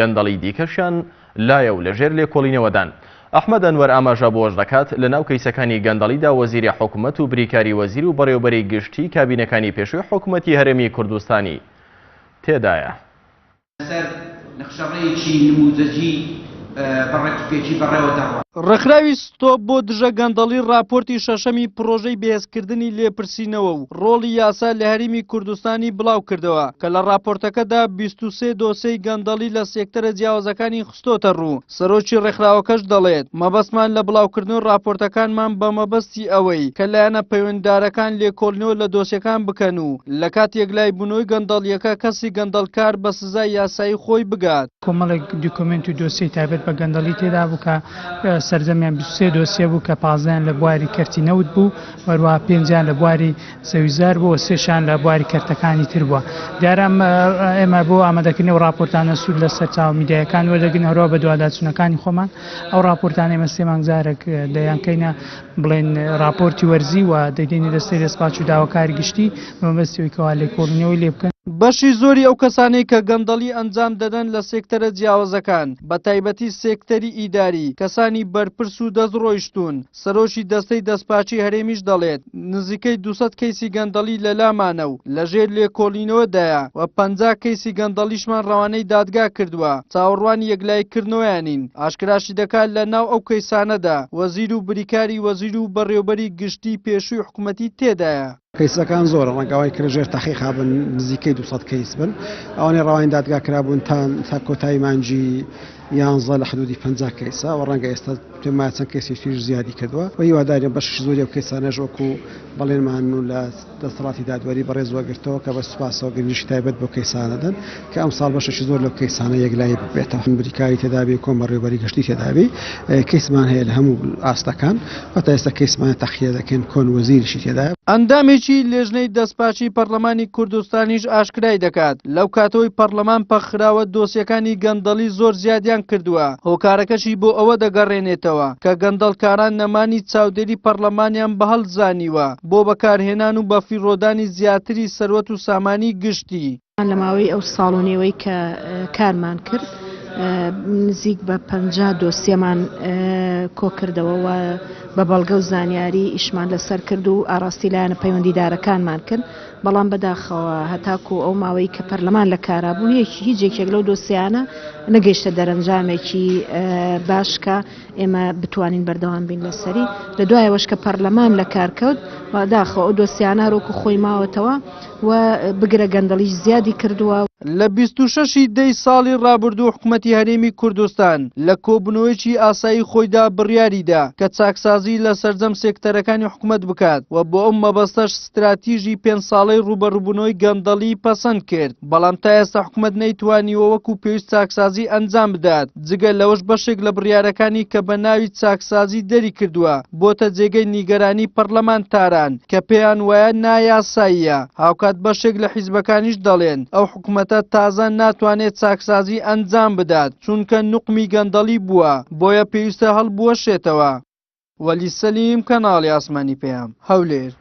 گەندەڵی دیکەشیان لایە و لەژێر لێکۆڵینەوەدان. ئەحمەد ئەنوەر ئاماژە بەوەش دەکات، لەناو کەیسەکانی گەندەڵیدا وەزیری حکومەت و بریکاری وەزیر و بەڕێوەبەری گشتیی کابینەکانی پێشووی حکومەتی هەرێمی کوردستانی تێدایە. لەسەر نەخشەڕێیەکی نموزەجی بە ڕێکوپێکی بەڕێوە دەڕوات. ڕێکخراوی ستۆپ بۆ دژە گەندەڵی ڕاپۆرتی شەشەمی پڕۆژەی بەهێزکردنی لێپرسینەوە و ڕۆڵی یاسا لە هەرێمی کوردستانی بڵاوکردەوە کە لە ڕاپۆرتەکەدا 23 دۆسێی گەندەڵی لە سێکتەرە جیاوازەکانی خستۆتە ڕوو، سەرۆکی ڕێکخراوەکەش دەڵێت، مەبەستمان لە بڵاوکردنەوەی ڕاپۆرتەکانمان بە مەبەستی ئەوەی کە لایەنە پەیوەندیدارەکان لێکۆڵینەوە لە دۆسیەکان بکەن و لە کاتی یەکلاییبوونەوەی گەندەڵییەکە کەسی گەندەڵکار بە سزای یاسایی خۆی بگات. کۆمەڵێک دیکۆمێنت و دۆسیەی تایبەت بە گەندەڵی تێدا بوو کە سەرجەمیان 23 دۆسیە بوو کە پازدەیان لە بواری کەرتی نەوت بوو و هەروەها پێنجیان لە بواری زەویزار بوو و سێشیان لە بواری کەرتەکانی تر بووە. دیارە ئێمە بۆ ئامادەکردنی ئەو ڕاپۆرتانە سوود لە سەرچاوە میدیایەکان وەردەگرین، هەروەها بەدواداچوونەکانی خۆمان. ئەو ڕاپۆرتانە ئێمە سێ مانگ جارێک دەیانکەینە بڵێن ڕاپۆرتی وەرزی و دەیدەینە دەستەی دەستپاکی و داواکاری گشتی بە مەبەستی ئەوەی کەوا لێکۆڵینەوەی لێ بکەن. بەشی زۆری ئەو کەسانەی کە گەندەڵی ئەنجام دەدەن لە سێکتەرە جیاوازەکان، بە تایبەتی سێکتەری ئیداری، کەسانی بەرپرس و دەستڕۆیشتوون، سەرۆکی دەستەی دەستپاکی هەرێمیش دەڵێت، نزیکەی 200 کەیسی گەندەڵی لەلامانە و لەژێر لێکۆڵینەوەدایە و 50 کەیسی گەندەڵیشمان ڕەوانەی دادگا کردووە، چاوەڕوانی یەکلاییکردنەوەیانین. ئاشکراشی دەکات لە ناو ئەو کەیسانەدا وەزیر و بریکاری وەزیر و بەڕێوەبەری گشتیی پێشووی حکومەتی تێدایە. کەیسەکان زۆرن، ڕەنگە ئەوانەی کە لەژێر تەحقیقا بن نزیکەی 200 کەیس بن، ئەوانەی ڕەوانی دادگا کرابوون تا تا کۆتایی مانگی یانزە لە حدودی 50 کەیسە و ڕەنگە ئێستا پێم وایە چەند کەیسێکی تریش زیادی کردووە و هیوادارین بەشێکی زۆری ئەو کەیسانەش وەکو بەڵێنمان و لە دەسەڵاتی دادوەری بەڕێز وەرگرتەوە کە بە سوپاسەوە گرنگیی تایبەت بەو کەیسانە دەن کە ئەمساڵ بەشێکی زۆر لەو کەیسانە یەکلایی ببێتەوە. بریکاری تێدابی، کۆن بەڕێوەبەری گشتی تێدابی، کەیسمان هەیە لە هەموو ئاستەکان و تا ئێستا کەیسمان تەخلیە دەکەین، کۆن وەزیریشی تێدایە. ئەندامێکی لێژنەی دەستپاکی پەڕلەمانی کوردستانیش ئاشکرای دەکات، لەو کاتەوەی پەڕلەمان پەکخراوە دۆسیەکانی گەندەڵی زۆر زیادیان کردووە، هۆکارەکەشی بۆ ئەوە دەگەڕێنێتەوە کە گەندەڵکاران نەمانی چاودێری پەڕلەمانیان بە هەل زانیوە بۆ بەکارهێنان و بەفیڕۆدانی زیاتری سەروەت و سامانی گشتی. لە ماوەی ئەو ساڵ و نێوەی کە کارمان کرد نزیک بە 50 دۆسیەمان کۆکردەوە و بە بەڵگە و زانیاری ئیشمان لەسەر کرد و ئاڕاستی لایەنە پەیوەندیدارەکانمان کرد، بەڵام بەداخەوە هەتاکو ئەو ماوەی کە پەرلەمان لە کارا بوو هیچ یەکێک لەو دۆسیانە نەگەیشتە دەرەنجامێکی باش کە ئێمە بتوانین بەردەوام بین لەسەری. لە دوایەوەش کە پەرلەمان لە کار کەوت بەداخەوە ئەو دۆسیانە هەروەکو خۆی ماوەتەوە و بگرە گەندەڵیش زیادی کردووە. لە 26 ی دەی ساڵی ڕابردوو حکومەتی هەرێمی کوردستان لە کۆبوونەوەیەکی ئاسایی خۆیدا بڕیاریدا کە چاکسازی لە سەرجەم سێکتەرەکانی حکومەت بکات و بۆ ئەو مەبەستەش ستراتیژی پێنج ساڵەی ڕووبەڕووبوونەوەی گەندەڵی پەسەند کرد، بەڵام تا ئێستا حکومەت نەیتوانیوە وەکو پێویست چاکسازی ئەنجام بدات، جگە لەوەش بەشێک لە بڕیارەکانی کە بە ناوی چاکسازی دەریکردووە بۆتە جێگەی نیگەرانی پەڕلەمانتاران کە پێیان وایە نایاساییە، هاوکات بەشێک لە حیزبەکانیش دەڵێن ئەو حکومەتە تازە ناتوانێت چاکسازی ئەنجام بدات چونکە نوقمی گەندەڵی بووە بۆیە پێویستە هەڵبوەشێتەوە. وەلی سەلیم، کەناڵی ئاسمانی پەیام، هەولێر.